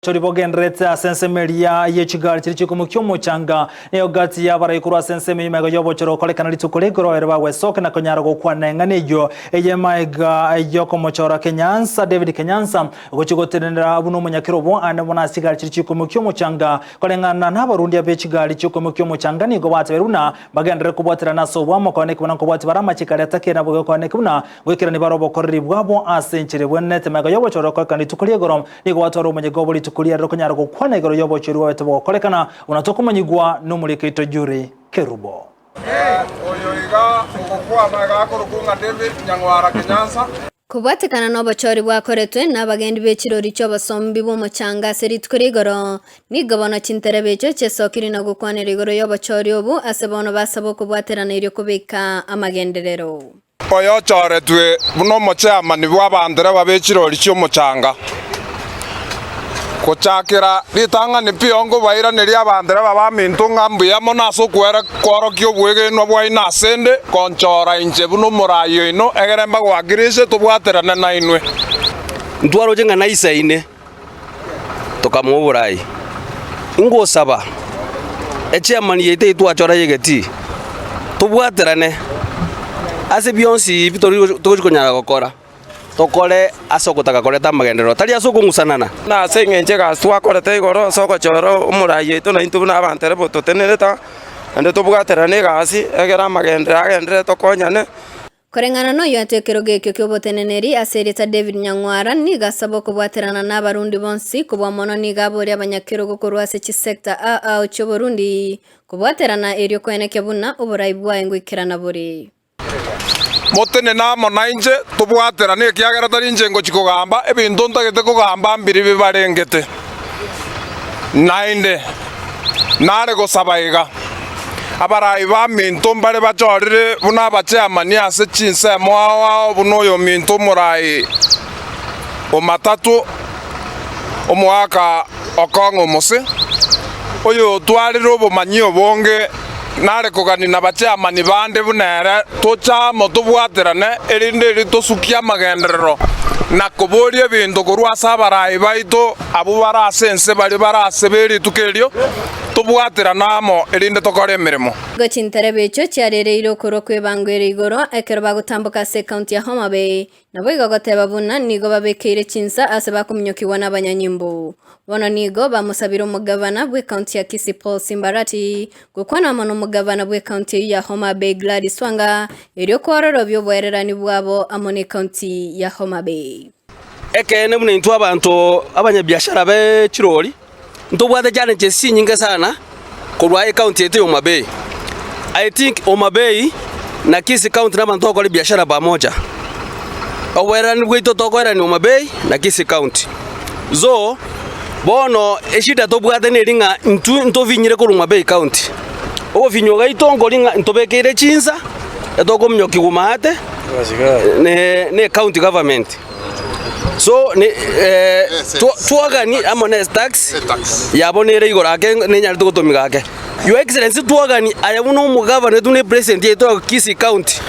Obochori bogendererete ase ensemo eria ye chigari chiria chikomokia omochanga, na egati y'abarai korwa ase ensemo eyio magega y'obochori gokorekana rituko rigoro ere bagwesokia na konyara gokwana eng'ana eyio eye magega y'okomochora Kenyansa David Kenyansa gochia gotenenera buna omonyakerobo aande mono ase chigari chiria chikomokia omochanga. Koreng'ana nabarundia be chigari chiokomokia omochanga nigo batebeire buna bagenderere kobwaterana ase oboamo koeneki buna nkobwatia bare amachiko aria atakire nabo gekoeneki buna goikerania bare obokoreri bwabo ase enchera ebwenerete magega y'obochori gokorekana rituko rigoro Nigo gwatwara omonyega obo rituko riarero konyara gokwana igoro y'obochori bwabete bogokorekana, buna tokomanyigwa nomoriki oito Juri Kerubo. Oyo iga ogokwana iga akorokwa ng'a David Nyang'wara Kenyansa. Kobwatekana nobochori bwakoretwe nabagendi be chirori chi'obosombi bw'omochanga ase rituko ria igoro, nigo bono chinterebe echio chiesokire na gokwanera igoro y'obochori obwo ase bono basaba okobwaterana erio kobeka amagenderero. Oyochoretwe buna omochairman bw'abandereba be chirori chi'omochanga. Gochakera ritang'ani pi onkobairaneria abandereba baminto ng'a mbuya mono ase okwera kworokia obwegenwa bwaino asende, konchora inche buna omoraai oino, egere mbagoakirise tobwaterane nainwe. Ntwaroche ng'a naisaine. Tokamoa oborai. Ingosaba echairman yaito eyio twachora ya egetii, tobwaterane ase bionsi ebi togochi konyara gokora, tokore ase ogotaka koreta amagenderero, tari ase okong'usanana. Na ase engencho egasi twakorete igoro ase ogochora omorai oito naintwe buna abanto ere bototenerete aa, naende tobwaterane egasi egere amagenderero agenderere tokonyane. Koreng'ana noyo ate ekerogo ekio ki'oboteneneri ase erieta David Nyang'wara nigo asaba okobwaterana n'Abarundi bonsi kobua mono nigo aboria abanyakerogo korwa ase chisector ao ao chi'oborundi kobwaterana erio koenekia buna oborai bwaye ngoikerana bore. Motenene amo nainche, tobwaterane, ekiagera tari inche ngochia kogamba, ebinto ntagete kogamba mbiri bibarengete. Naende nare gosaba iga, Abarai baminto mbare bachorire buna abachairman ase chinsemo ao ao buna oyominto omorai o Matatu, omoaka o Kong'o Omose, oyotwarire obomanyi obonge nare kogania nabachairman bande buna ere, toche amo tobwaterane, erinde erio tosukie amagenderero na koboria ebinto korwa ase abarai baito abwo bare ase ense baria bare ase be rituko erio. Tobwaterane amo, erinde tokore emeremo. Nigo chinterebe echio chiarereire okorwa kw'ebango ere igoro ekero bagotamboka ase ekaunti ya Homa Bay, naboigo goteba buna nigo babekeire chinsa ase bakominyokigwa nabanyanyimbo. Bono nigo bamosabire omogavana bw'ekaunti ya Kisii Paul Simbarati gokwana amo nomogavana bw'ekaunti eyio ya Homa Bay Gladys Wanga erio kwororobia oboererani bwabo amo n'ekaunti ya Homa Bay. Ekeene buna intwe abanto abanyabiashara be chirori ntobwate challenges chinyinge sana korwa ecounty yaito ya Homa Bay. I think Homa Bay na Kisii county na abanto togokora ebiashara pamoja. Oboererani bwaito tokoererania Homa Bay na Kisii county. So, bono eshida tobwate neri ng'a intwe ntobinyire korwa Homa Bay county. Obobinywa bwaito nkori ng'a ntobekeire chinsa etokominyokia maate ne ne county government. So ne twagani amo ne tax yabo nere igoro ake nenyarete gotomiga ake. Your Excellency twagani aye buna omogavana oito buna epresident yaito ya Kisii county,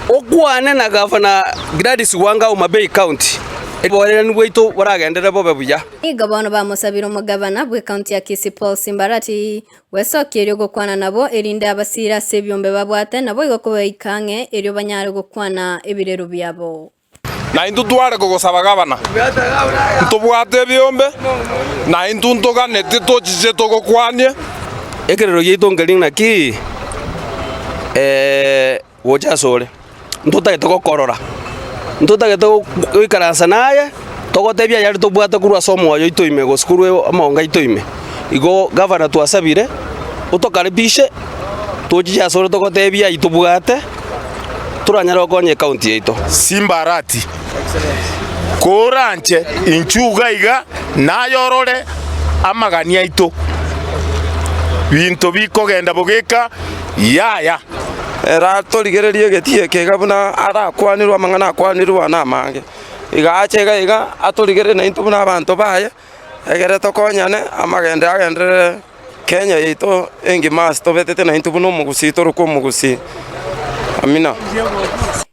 okwane na gavana Gladys Wanga Homa Bay county, oboererani bwaito boragenderere bobe buya. Nigo bono bamosabire omogavana bw'ecounty ya Kisii Paul Simbarati Gwesokia erio gokwana nabo, erinde abasiire ase ebiombe babwate, naboigo kobaika ang'e, erio banyare gokwana ebirero biabo. Na intwe tware kogosaba gavana, ntobwate ebiombe, na intwe ntoganetie tochiche togokwanie. Ekerero giaito nkeri naki gocha asore, ntotagete gokorora, ntotagete goikaransa naye, togotebie ayare tobwate korwa ase omoyo oito ime gose korwa amaongo aito ime. Igo gavana twasabire, otokaribishe, tochiche asore togotebie ayio tobwate, toranyare gokonya ecounty yaito. Simbarati, koranche inchuo iga iga naye orore amagani aito, binto bikogenda bogeka yaya. Ere atorigererie egetii eke iga buna arakwanirwe amang'ana akwanirwe aa namange. Iga ache iga iga atorigererie naintwe buna abanto baye, egere tokonyane amagende agenderere Kenya yaito engima ase tobetete naintwe buna omogusii torokwe omogusii. Amina.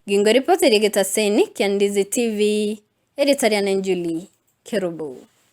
Gingo ripoti ria Getaseni kia Ndizi TV, erieta riane Julie Kerubo.